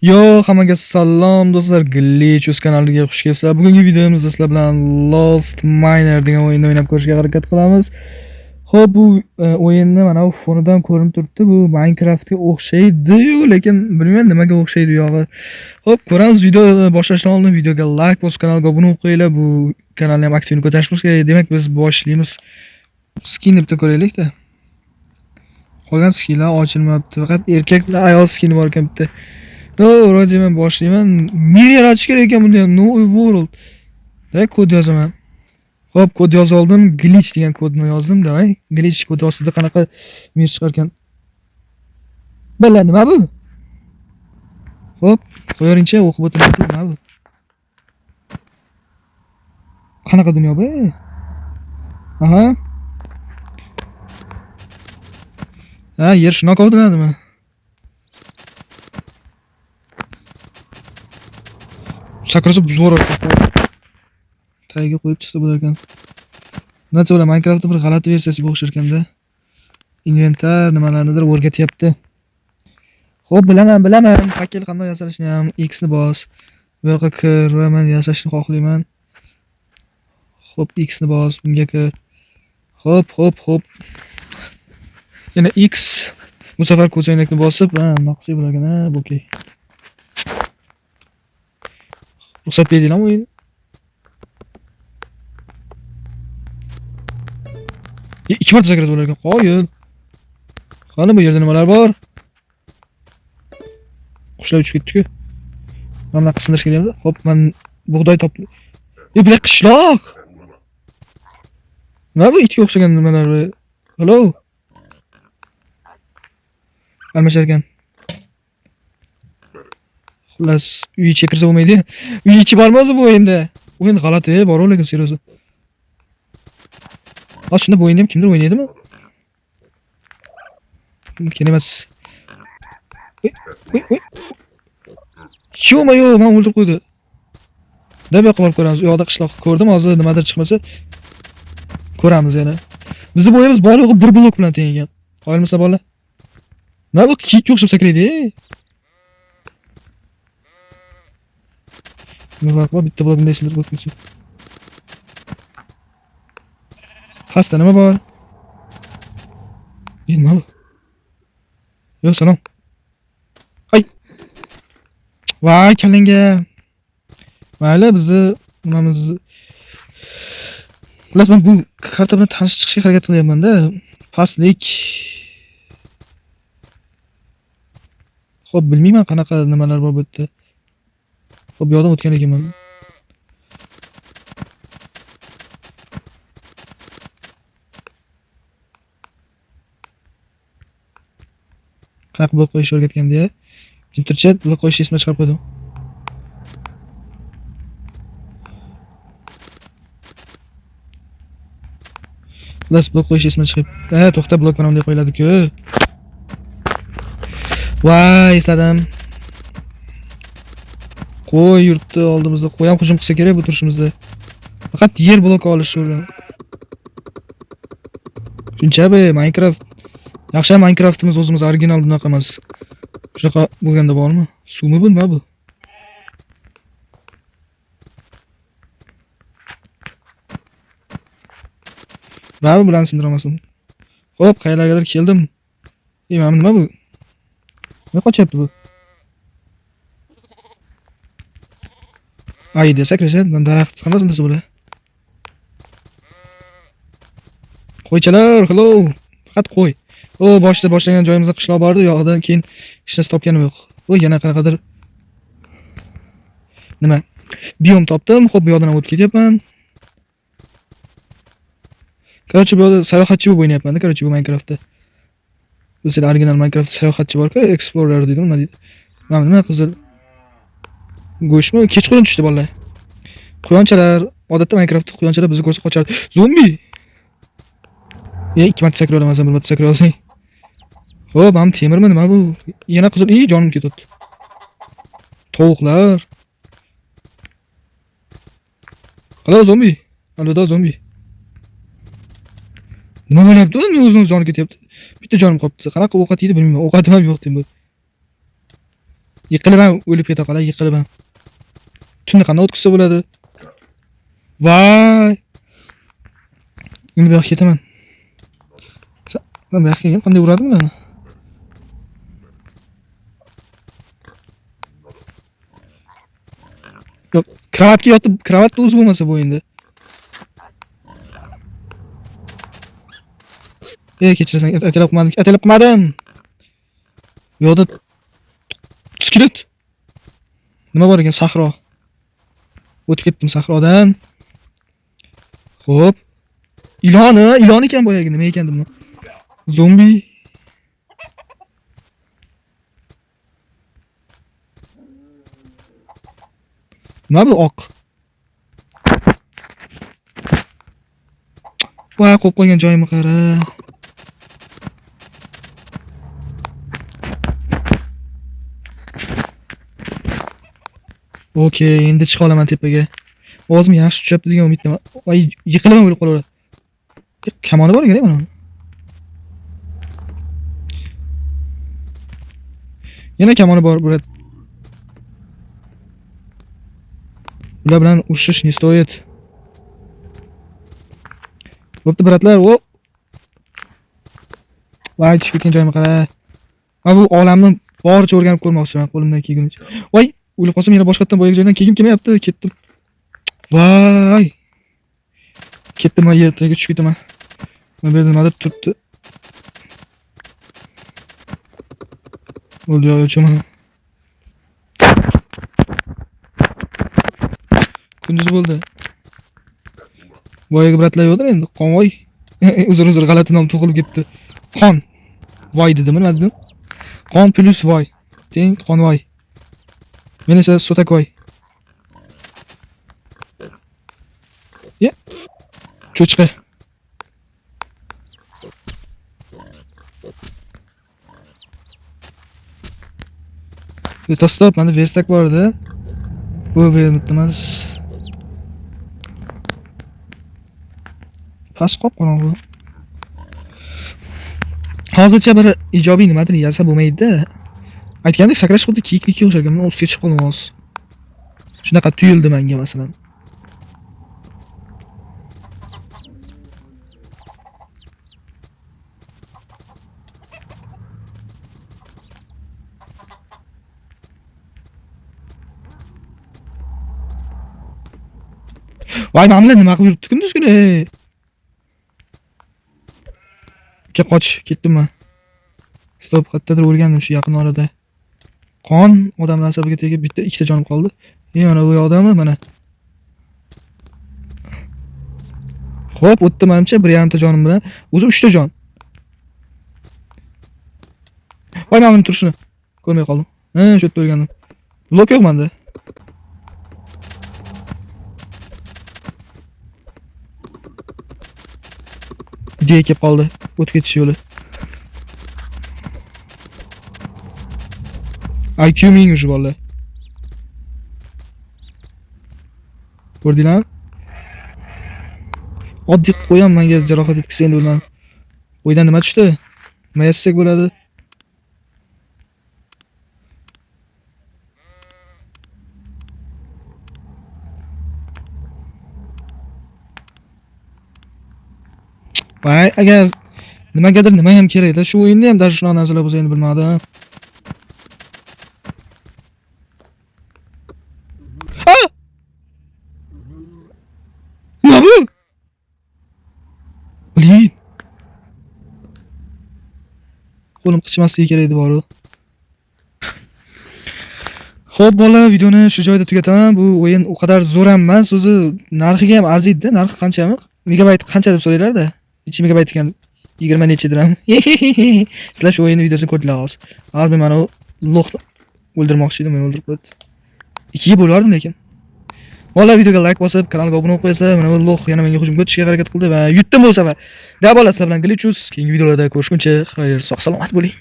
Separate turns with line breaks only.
Yo, hammaga salom do'stlar, Glitch o'z kanaliga xush kelibsizlar. Bugungi videomizda sizlar bilan Lost Miner degan o'yinni o'ynab ko'rishga harakat qilamiz. Xo'p, bu o'yinni mana bu fonidan ko'rinib turibdi. Bu Minecraftga o'xshaydi-yu, lekin bilmayman nimaga o'xshaydi u yog'i. Xo'p, ko'ramiz. Video boshlashdan oldin videoga like bosib, kanalga obuna bo'lib qo'yinglar. Bu kanalni ham aktivini ko'tarishimiz kerak. Demak, biz boshlaymiz. Skinni bitta ko'raylik-da. Qolgan skinlar ochilmabdi. Faqat erkak bilan ayol skini bor ekan bitta. No, вроде men boshlayman. Mir yaratish kerak ekan bunda ham. No world. Da kod yozaman. Xo'p, kod yozib oldim. Glitch degan kodni yozdim. Davay, glitch kodi ostida qanaqa mir chiqar ekan? Bala, nima bu? Xo'p, qo'yaringcha, o'qib o'tiraman. Nima bu? Qanaqa dunyo bu? Aha. Ha, yer shunaqa o'tiladimi? Sakrasa buzib yuboradi. Tagiga qo'yib chiqsa bo'lar ekan. Nima desa bo'ladi, Minecraftning bir g'alati versiyasiga o'xshar ekanda. Inventar nimalarnidir o'rgatyapti. Xo'p, bilaman, bilaman. Paket qanday yasalishini ham X ni bos. Bu yoqqa kir va men yasashni xohlayman. Xo'p, X ni bos, bunga kir. Xo'p, xo'p, xo'p. Yana X. Bu safar ko'zoynakni bosib, ha, nima qilsak bo'lar ekan, ha, bu okey. Ruxsat berdinglarmi o'yin? Ikki marta sakrab bo'lar ekan. Qoyil. Qani bu yerda nimalar bor? Qushlar uchib ketdi-ku. Mana bunaqa sindirish kerakmi? Xo'p, men bug'doy topdim. Bular qishloq. Nima bu itga o'xshagan nimalar bu? Hello. Almashar ekan. Xullas, uy ichiga kirsa bo'lmaydi. Uy ichi bormi o'zi bu o'yinda? O'yin g'alati, bor lekin seriozi. Ha, shunda bu o'yinda ham kimdir o'ynaydimi? Mumkin emas. Uy, uy, uy. Ё-моё, men o'ldirib qo'ydi. Deb yoqqa borib ko'ramiz. U yoqda qishloq ko'rdim, hozir nimadir chiqmasa ko'ramiz yana. Bizning bo'yimiz bor yo'g'i bir blok bilan teng ekan. Qoyilmasa bola. Nima bu kiyikka o'xshab sakraydi? Nima farqi bor? Bitta blok bunday sindirib o'tib ketsa. Pastda nima bor? Nima bu? Yo, salom. Ay. Voy, kallangga. Mayli, bizni nimamiz. Xullas, men bu karta bilan tanishib chiqishga harakat qilyapman-da. Pastlik. Xo'p, bilmayman qanaqa nimalar bor bu yerda. Xo'p, bu yoqdan o'tgan ekanman. Qanaqa blok qo'yishni o'rgatgandi-ya? Kimdircha blok qo'yishni esimdan chiqarib qo'ydim. Xullas, blok qo'yish esimdan chiqib. Ha, to'xta, blok mana bunday qo'yiladi-ku. Voy, esladim. Qo'y yuribdi oldimizda. Qo'y ham hujum qilsa kerak bu turishimizda. Faqat yer bloki olish o'rgan. Shuncha be, Minecraft. Yaxshi, Minecraftimiz o'zimiz original bunaqa emas. Shunaqa bo'lganda bormi? Suvmi bu, nima bu? Baribir bularni sindira olmasam. Xo'p, qayerlargadir keldim. Mana nima bu? Nima qochyapti bu? Ay, desa sakrashadi. Man daraxt qanday sindirsa bo'ladi? Qo'ychalar, hello. Faqat qo'y. O, boshida boshlagan joyimizda qishloq bor edi, u yoqdan keyin hech narsa topganim yo'q. Bu yana qanaqadir nima? Biom topdim. Xo'p, bu yoqdan ham o'tib ketyapman. Короче, bu yoqda sayohatchi bo'lib o'ynayapman-da, короче, bu Minecraftda. Bilsanglar, original Minecraft sayohatchi bor-ku, Explorer deydi, nima deydi? Mana nima qizil go'shtmi? Kechqurun tushdi bolalar. Quyonchalar, odatda Minecraftda quyonchalar bizni ko'rsa qochardi. Zombi! Ikki marta sakray olaman, bir marta sakray olsang. Xo'p, ham temirmi nima bu? Yana qizil, jonim ketyapti. Tovuqlar. Hello zombi. Allo zombi. Nima bo'lyapti? Nima o'zini joni ketyapti? Bitta jonim qolibdi. Qanaqa ovqat yeydi bilmayman. Ovqatim ham yo'q deyman. Yiqilib ham o'lib keta qolay, yiqilib ham. Tunni qanday o'tkazsa bo'ladi? Voy! Endi bu yoqqa ketaman. Ben bu yoqqa kelgan, qanday uradi bularni? Yo'q, kravatga yotib, kravatda o'zi bo'lmasa bu endi. Kechirasan, atalab qilmadim, atalab qilmadim. Bu yoqda skelet. Nima bor ekan? Sahro. O'tib ketdim sahrodan. Xo'p. Ilon, ilon ekan boyagi, nima ekan dedim. Zombi. Nima bu oq? Voy, qo'yib qo'ygan joyimni qara. Okey, endi chiqa olaman tepaga. Ovozim yaxshi tushyapti degan umiddaman. Voy, yiqilaman, o'lib qolaveradi. Kamoni bor ekan mana uni. Yana kamoni bor, bular. Ular bilan urushish не стоит. Bo'pti, bratlar, o. Voy, tushib ketgan joyimni qara. Men bu olamni boricha o'rganib ko'rmoqchiman qo'limdan kelgunicha. Voy, o'lib qolsam yana boshqatdan boyagi joydan kelgim kelmayapti, ketdim. Voy. Ketdim, men yerga tushib ketaman. Mana bu yerda nimadir turibdi. Bo'ldi, yo'q, o'chaman. Kunduz bo'ldi. Boyagi bratlar yo'qdir endi. Qonvoy. Uzr, g'alati nom tug'ilib ketdi. Qon. Voy dedim, nima dedim? Qon plus voy. Teng qonvoy. Men esa so'takvoy. Ya. Cho'chqa. To'stop, mana verstak bor edi. Bu emas. Past qop-qorong'u. Hozircha bir ijobiy nimadir yasa bo'lmaydi-da. Aytgandek, sakrash xuddi kiyiknikiga o'xshar ekan. Men ustiga chiqib qoldim hozir. Shunaqa tuyuldi menga masalan. Voy, mana bular nima qilib yuribdi kunduz kuni? Ke qoch, ketdim men. Stop, qayerdadir o'lgandim shu yaqin orada. Qon odamlar asabiga tegib bitta ikkita jonim qoldi. Mana bu yoqdami? Mana. Xo'p, o'tdi menimcha bir yarimta jonim bilan. O'zi 3 ta jon. Voy, mana buni turishini ko'rmay qoldim. Ha, shu yerda o'lgandim. Blok yo'q menda. Ideya kelib qoldi. O'tib ketish yo'li. IQ ming уже bolalar. Ko'rdinglarmi? Oddiy qo'yam menga jarohat yetkazsa endi bilmadim. Qo'ydan nima tushdi? Nima yasasak bo'ladi? Voy, agar nimagadir nima ham kerak-da, shu o'yinda ham даже shunaqa narsalar bo'lsa endi bilmadim. Ha! Nima bu? Blin. Qo'lim qichmasligi kerak edi boru. Xo'p, bolalar, videoni shu joyda tugataman. Bu o'yin u qadar zo'r ham emas, o'zi narxiga ham arziydi-da. Narxi qanchami? Megabayt qancha deb so'raylar-da. Necha megabayt ekan? 20 necha dirham. Sizlar shu o'yinning videosini ko'rdinglar hozir. Hozir men mana u lo'qni o'ldirmoqchi edim, meni o'ldirib qo'ydi. 2ga bo'lardim lekin. Bolalar videoga like bosib, kanalga obuna bo'lib qo'ysa, mana bu lo'q yana menga hujumga o'tishga harakat qildi va yutdim bu safar. Da bolalar, sizlar bilan Glitchus. Keyingi videolarda ko'rishguncha xayr, sog' salomat bo'ling.